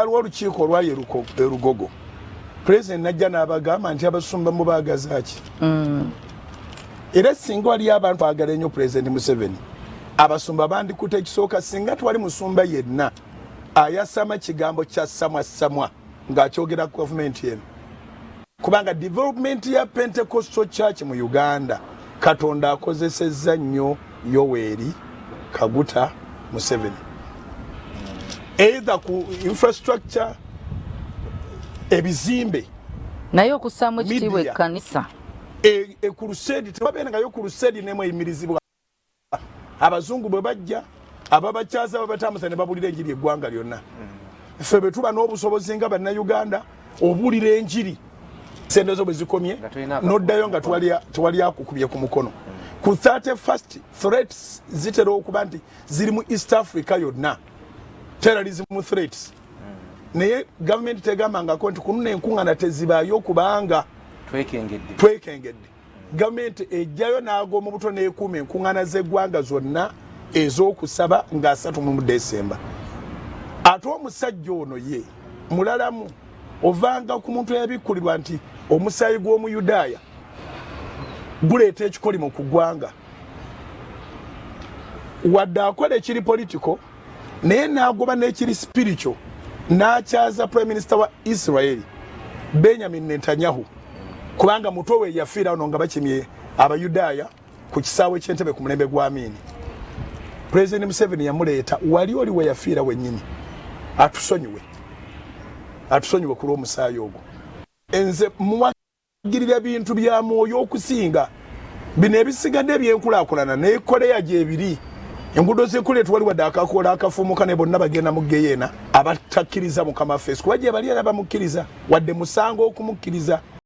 Waliwo olukiiko olwali erugogo, Pulezidenti najja n'abagamba nti abasumba mubaagazaaki? Era singa waliyo abantu agala ennyo Pulezidenti Museveni, abasumba bandikuta. Ekisooka, singa twali musumba yenna ayasama kigambo kya samwa samwa ng'akyogera ku gavumenti eno, kubanga development ya Pentecostal Church mu Uganda, Katonda akozesezza nnyo Yoweri Kaguta Museveni, either ku infrastructure, ebizimbe. Naye okussaamu ekitiibwa ekkanisa. E crusade tewabeerangayo crusade nemweyimirizibwa. Abazungu bwe bajja, ababakyaza babatambuza ne babulira enjiri eggwanga lyonna. Ffe bwe tuba n'obusobozi nga Bannayuganda obuulira enjiri, sente zo bwe zikomye noddayo nga tewali akukubye ku mukono. Ku 31st, threats zitera okuba nti ziri mu East Africa yonna, terrorism threats, naye gavumenti tegambangako nti kununo enkuŋŋana tezibaayo kubanga twekengedde. Gavumenti ejjayo n'ag'omu buto n'ekuuma enkuŋŋaana z'eggwanga zonna ez'okusaba nga 31 Desemba. Ate omusajja ono ye mulalamu, ovanga ku muntu eyabikkulirwa nti omusaayi gw'Omuyudaaya guleeta ekikolimo ku ggwanga, wadde akola ekiri political, naye n'agoba n'ekiri spiritual, n'akyaza Prime Minister wa Israeli Benjamin Netanyahu, kubanga muto we yafiira ono nga bakimye Abayudaaya ku kisaawe ky'Entebe ku mulembe gwa Amini. President Museveni yamuleeta wali oli we yafiira wennyini, atusonyiwe, atusonyiwe ku lw'omusaayi ogwo. Nze muwagirira bintu bya mwoyo okusinga bino ebisigadde ebyenkulaakulana. Nekoleya gyebiri, enguudo zekule, tewali wadde akakoola akafuumuka, ne bonna bagenda mu geyeena abatakkiriza Mukama Feesi, kuba gye bali era bamukkiriza, wadde musango okumukkiriza.